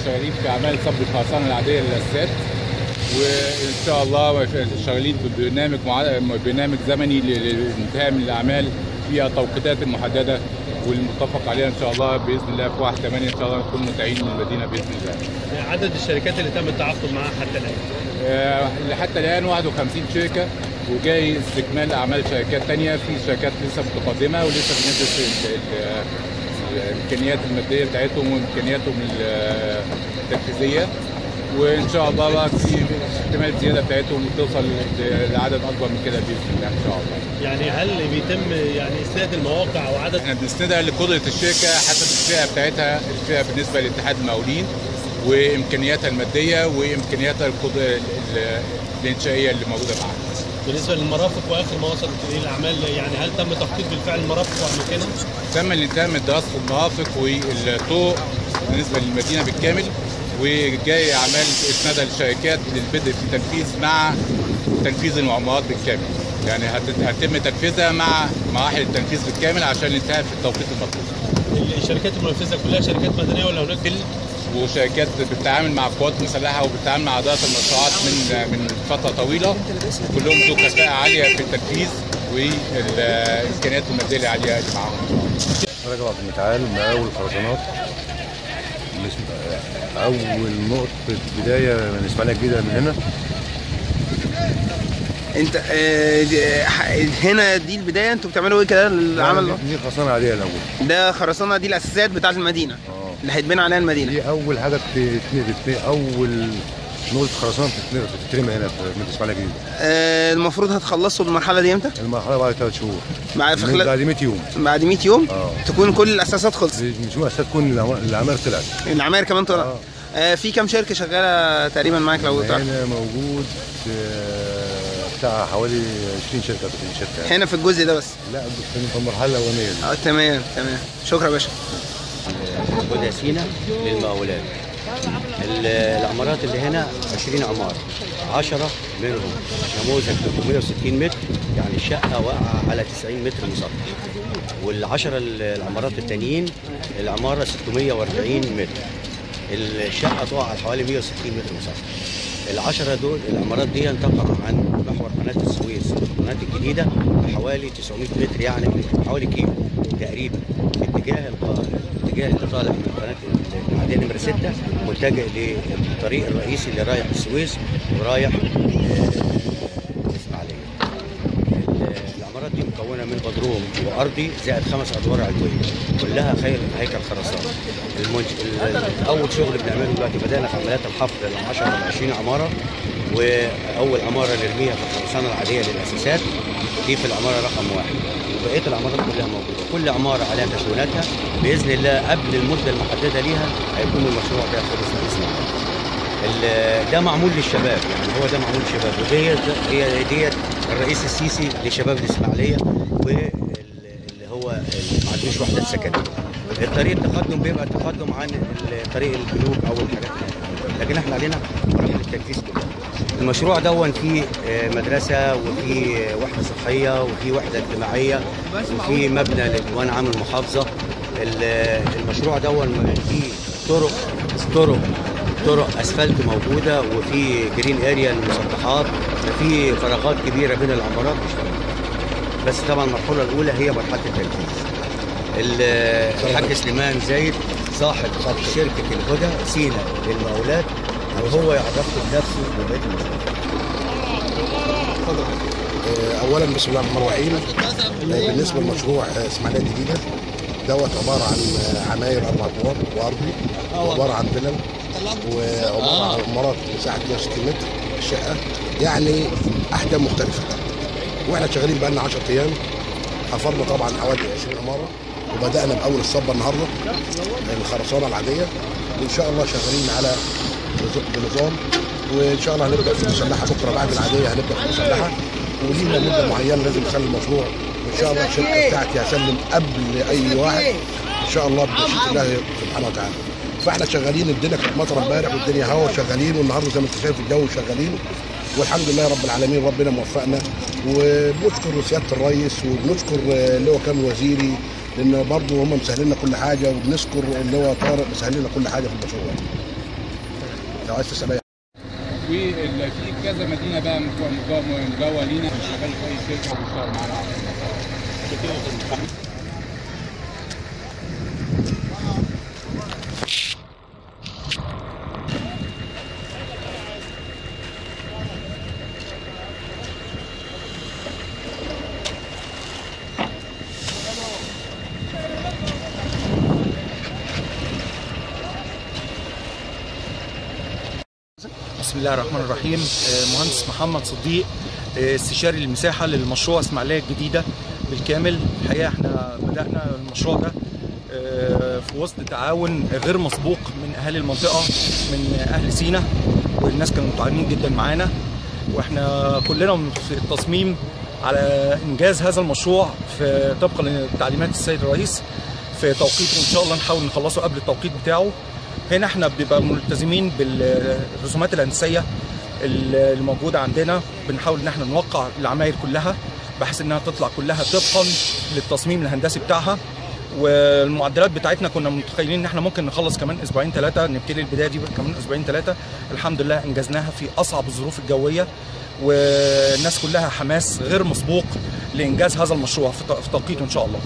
شغالين في اعمال صب الخرسانه العادية للاساسات، وان شاء الله شغالين في برنامج زمني للانتهاء من الاعمال فيها التوقيتات المحددة والمتفق عليها ان شاء الله باذن الله في 1/8 ان شاء الله نكون منتهين من المدينة باذن الله. عدد الشركات اللي تم التعاقد معها حتى الان؟ حتى الان 51 شركة، وجاي استكمال اعمال شركات ثانية، في شركات لسه متقدمة ولسه بندرس الامكانيات المادية بتاعتهم وامكانياتهم التنفيذية، وان شاء الله بقى في احتمال زيادة بتاعتهم توصل لعدد اكبر من كده باذن الله ان شاء الله. يعني هل بيتم يعني اسناد المواقع او عدد؟ احنا بنسندها لقدره الشركة حسب الفئة بتاعتها، الفئة بالنسبة لاتحاد المقاولين وامكانياتها المادية وامكانياتها الانشائيه اللي موجودة معاها. بالنسبة للمرافق واخر ما وصلت اليه الاعمال، يعني هل تم تخطيط بالفعل المرافق واماكنها؟ تم الانتهاء من دراسة المرافق والطرق بالنسبة للمدينة بالكامل، وجاي اعمال اسنادها للشركات للبدء في التنفيذ مع تنفيذ المعمارات بالكامل، يعني هتم تنفيذها مع مراحل التنفيذ بالكامل عشان الانتهاء في التوقيت المطلوب. الشركات المنفذه كلها شركات مدنية ولا هناك؟ وشركات بتتعامل مع القوات المسلحة وبتتعامل مع ادارة المشروعات من فترة طويلة، كلهم ذو كفاءة عالية في التنفيذ والامكانيات المادية العالية اللي معاهم. رجب عبد المتعال مقاول الخرسانات. اول نقطة بداية من الاسماعيلية الجديدة من هنا. انت هنا دي البداية، انتوا بتعملوا ايه كده العمل؟ دي خرسانه عادية الاول. ده خرسانه، دي الاساسات بتاعه المدينة اللي هيتبنى عليها المدينة. دي اول حاجة اول نقطة خرسانه بتترمي هنا في الاسماعيلية الجديدة. المفروض هتخلصوا المرحلة دي امتى؟ المرحلة بعد 3 شهور. بعد 100 يوم. بعد 100 يوم تكون كل الاساسات خلصت. مش الاساسات، تكون العماير طلعت. العماير كمان طلعت. في كام شركة شغالة تقريبا معاك لو تعرف؟ هنا موجود بتاع حوالي 20 شركة 30 شركة هنا في الجزء ده بس؟ لا، في المرحلة الاولانية دي. تمام تمام، شكرا يا باشا. هدى سينا للمقاولات. العمارات اللي هنا 20 عمارة، 10 منهم نموذج 360 متر، يعني الشقة واقعة على 90 متر مسطح، وال10 العمارات التانيين العمارة 640 متر، الشقة تقع على حوالي 160 متر مسطح. ال10 دول العمارات دي تقع عن محور قناة السويس القناة الجديدة بحوالي 900 متر، يعني حوالي كيلو تقريبا، اتجاه الاتجاه اللي طالع من قناة المعدية نمرة 6 متجه للطريق الرئيسي اللي رايح السويس ورايح الإسماعيلية. العمارات دي مكونة من بدروم وأرضي زائد 5 أدوار علوية، كلها خير هيكل خرسانة. أول شغل بنعمله دلوقتي بدأنا في عمليات الحفر ال 10 وال 20 عمارة، وأول عمارة نرميها في الخرسانة العادية للأساسات دي في العمارة رقم 1، وبقية العمارات كلها موجودة، كل عمارة عليها تشويناتها بإذن الله قبل المدة المحددة ليها هيكون المشروع ده خلص بإذن الله. ده معمول للشباب، يعني هو ده معمول للشباب، وديت هي ديت الرئيس السيسي لشباب الإسماعيلية واللي هو ما عندوش وحدات سكنية. الطريق التقدم بيبقى تقدم عن طريق البنوك أو الحاجات دي، لكن احنا علينا مراحل التنفيذ كلها. المشروع دون فيه مدرسة وفيه وحدة صحية وفيه وحدة اجتماعية وفيه مبنى لديوان عام المحافظة. المشروع دون فيه طرق اسفلت موجودة، وفي green area للمسطحات، وفي فراغات كبيرة بين العمارات مش فراغات. بس طبعا المرحلة الأولى هي مرحلة التنفيذ. الحاج سليمان زايد صاحب شركة الهدى سينا للمقاولات، وهو يعرفكم بنفسه وبقية المشروع. اتفضل. اولا بسم الله الرحمن الرحيم. بالنسبة لمشروع اسماعيليه الجديدة دوت عبارة عن عماير 4 ادوار وارضي، وعبارة عن فيلل، وعبارة عن عمارات مساحة 160 متر الشقة، يعني احجام مختلفة. واحنا شغالين بقالنا 10 ايام، حفرنا طبعا حوالي 20 عمارة، وبدانا باول الصبه النهارده الخرسانه العادية، وان شاء الله شغالين على بنظام، وان شاء الله هنبدا في المسلحة بكره بعد العادية هنبدا في المسلحة، ولينا مده معينة لازم نسلم المشروع، وان شاء الله الشركة بتاعتي هسلم قبل اي واحد ان شاء الله بمشيئة الله سبحانه وتعالى. فاحنا شغالين، الدنيا كانت مطره امبارح والدنيا هوا شغالين، والنهارده زي ما انت شايف الجو شغالين، والحمد لله رب العالمين ربنا موفقنا. وبنشكر سيادة الرئيس وبنشكر اللي هو كان وزيري، لان برضه هم مسهلين لنا كل حاجة، وبنشكر اللي هو طارق مسهل لنا كل حاجة في المشروع. لو عايز تسال اي. وفي كذا مدينة بقى مجاوره لينا شغال في اي شركة وبيشتغل معانا. بسم الله الرحمن الرحيم. مهندس محمد صديق، استشاري المساحة للمشروع اسماعيليه الجديدة بالكامل. الحقيقة احنا بدأنا المشروع ده في وسط تعاون غير مسبوق من اهالي المنطقة، من اهل سينا، والناس كانوا متعاونين جدا معانا، واحنا كلنا في التصميم على انجاز هذا المشروع في طبقا لتعليمات السيد الرئيس في توقيته، وان شاء الله نحاول نخلصه قبل التوقيت بتاعه. هنا احنا بنبقى ملتزمين بالرسومات الهندسية الموجودة عندنا، بنحاول ان احنا نوقع العماير كلها بحيث انها تطلع كلها طبقا للتصميم الهندسي بتاعها. والمعدلات بتاعتنا كنا متخيلين ان احنا ممكن نخلص كمان اسبوعين ثلاثة، نبتدي البداية دي كمان اسبوعين ثلاثة. الحمد لله انجزناها في اصعب الظروف الجوية، والناس كلها حماس غير مسبوق لانجاز هذا المشروع في توقيته ان شاء الله.